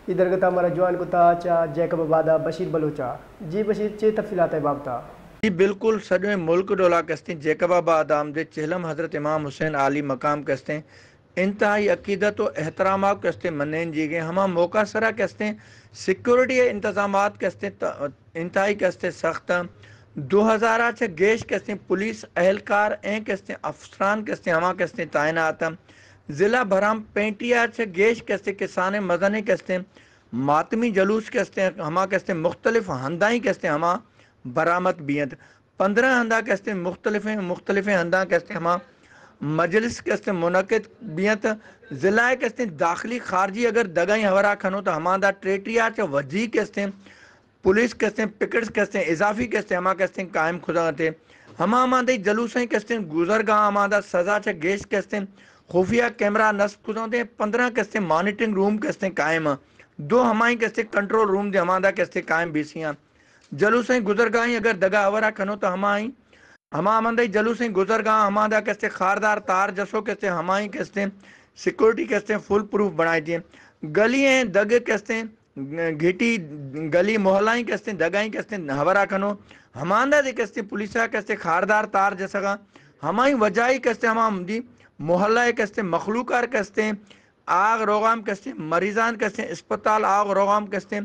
اے درگت ءَ مارا جوائن کتا چہ جیکب آباد ءَ بشیر بلوچ ءَ۔ جی بشیر، چے تفصیلات ءِ بابت ءَ؟ جی بالکل، سجویں ملک ڈولا کہ استیں جیکب آباد آمدے چہلم حضرت امام حسین عالی مقام کہ استیں انتہائی عقیدت و احترام ءَ کہ استیں منین جیگیں، ہما موقع سرا کہ استیں سیکورٹی ءِ انتظامات کہ استیں ت-، انتہائی کہ استیں سخت اَں۔ دو ہزار ءَ چہ گیش کہ استیں پولیس اہلکار ایں کہ استیں افسران کہ استیں ہما کہ استیں تعینات اَں۔ ضلع بھرام پینٹی ءَ چہ گیش کہ استیں کسانیں مزنیں کہ استیں ماتمی جلوس کہ استیں ہما کہ استیں مختلف ہندائی کہ استیں ہما برآمد بی انت۔ پندرہ ہندا کہ استیں مختلفیں، مختلفیں ہنداں کہ استیں ہما مجلس کہ استیں منعقد بی انت۔ ضلع کہ استیں داخلی خارجی اگر دگائی ہبرا کنو تو ہماندا ٹریٹری ءَ چہ وجی کہ استیں پولیس کہ استیں پکٹس کہ استیں اضافی کہ استیں ہما کہ استیں قائم کھدگ انت۔ ہما ہماندا جلوسیں کہ استیں گزرگاں ہماندا سزا چہ گیش کہ استیں خفیہ کیمرہ نصب کھدگ انت۔ پندرہ کہ استیں مانیٹرنگ روم کہ استیں قائم اَں۔ دو ہمائی کہ استیں کنٹرول روم دے ہماندا کہ استیں قائم بیسی اَں۔ جلوسیں گزرگاہیں اگر دگہ ہبرا کنو تو ہمائی ہما ہماندا جلوسیں گزرگاں ہماندا کہ استیں خاردار تار جسو کہ استیں ہمائی کہ استیں سیکورٹی کہ استیں فول پروف بنائی دی۔ گلی ایں دگ کہ استیں گھٹی گلی محلہ ایں کہ استیں دگاہیں کہ استیں ہبرا کنو ہماندا دے کہ استیں پولیسا کہ استیں خاردار تار جسگا ہمائی وجہ ای کہ استیں ہما ہمدی محلہ کہ استیں مخلوقار کہ استیں آغ روغام کہ استیں مریضان کہ استیں اسپتال آغ روغام کہ استیں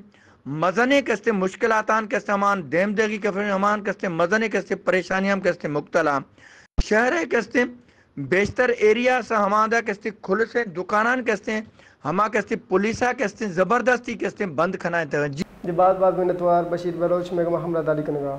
مزنیں کہ استیں مشکلاتان کہ استیں ہمان دیم دگی کفن ہمان کہ استیں مزنیں کہ استیں پریشانیاں کہ استیں مبتلا۔ شہر کہ استیں بیشتر ایریا سا ہماندا کہ استیں کھلسیں دکانان کہ استیں ہما کہ استیں پولیسا کہ استیں زبردستی کہ استیں بند کھنائیں تغ۔ جی۔ جی باز باز منتوار بشیر بلوچ، مئے گوما ہمراہ داری کنگا۔